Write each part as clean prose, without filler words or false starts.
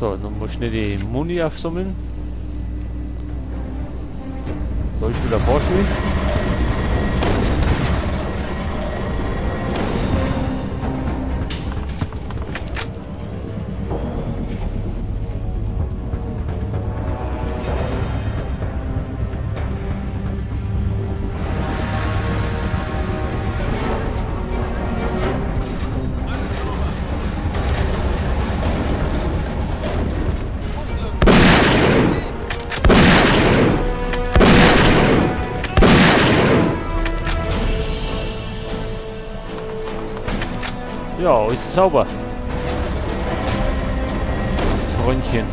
So, dann muss ich schnell die Muni aufsammeln. Da ist wieder Fahrstuhl. Ja, ist sauber. Freundchen.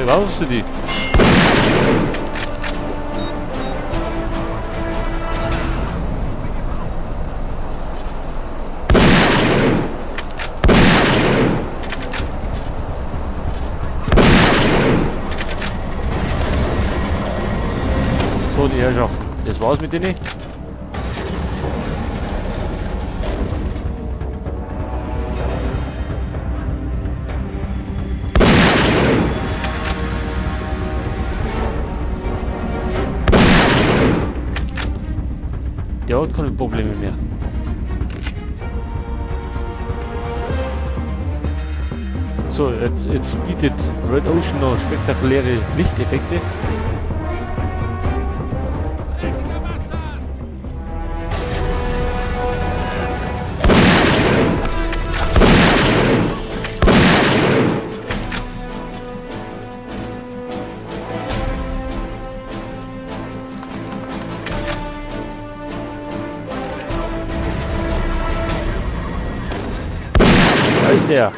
Warum du die? So, die Herrschaft. Das war's mit denen. Der hat keine Probleme mehr. So, jetzt bietet Red Ocean noch spektakuläre Lichteffekte. Da ist der.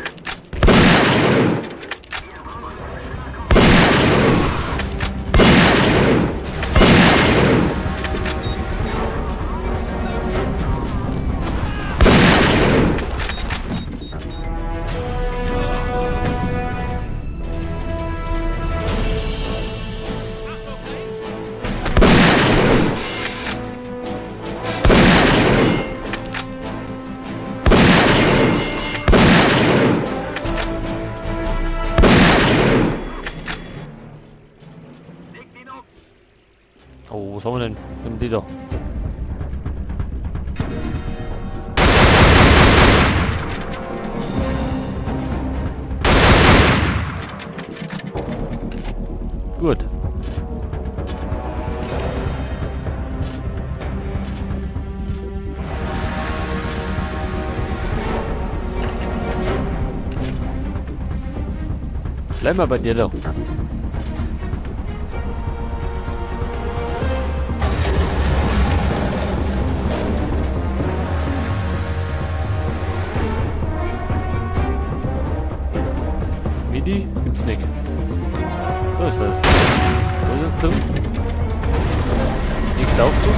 Oh, was haben wir denn? Nimm die da. Gut. Bleib mal bei dir da. Die gibt's nicht. Da ist er. Da ist er drin. Nächster Aufzug.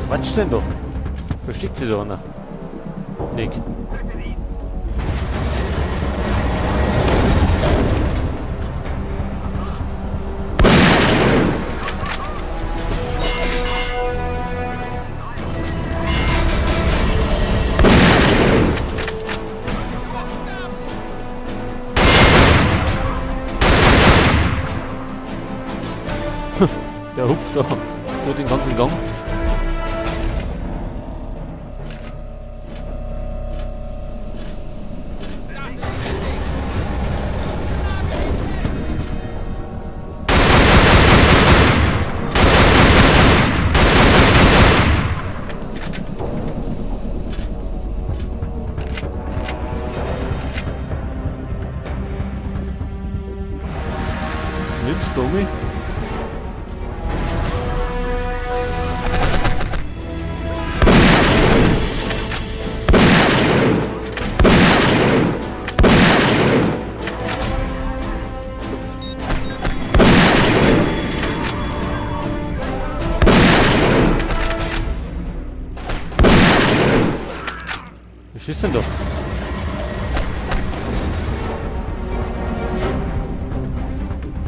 Was denn da? Versteckt sie da einer? Nick. Der hupft da durch den ganzen Gang. Jetzt, Domi. Was ist denn da?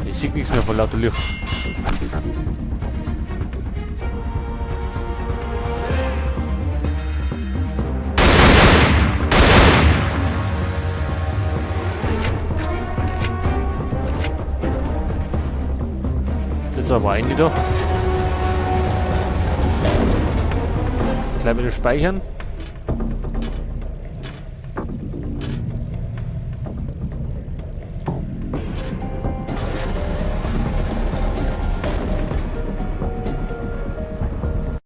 Ich sehe nichts mehr von lauter Licht. Jetzt aber eigentlich da. Gleich wieder speichern.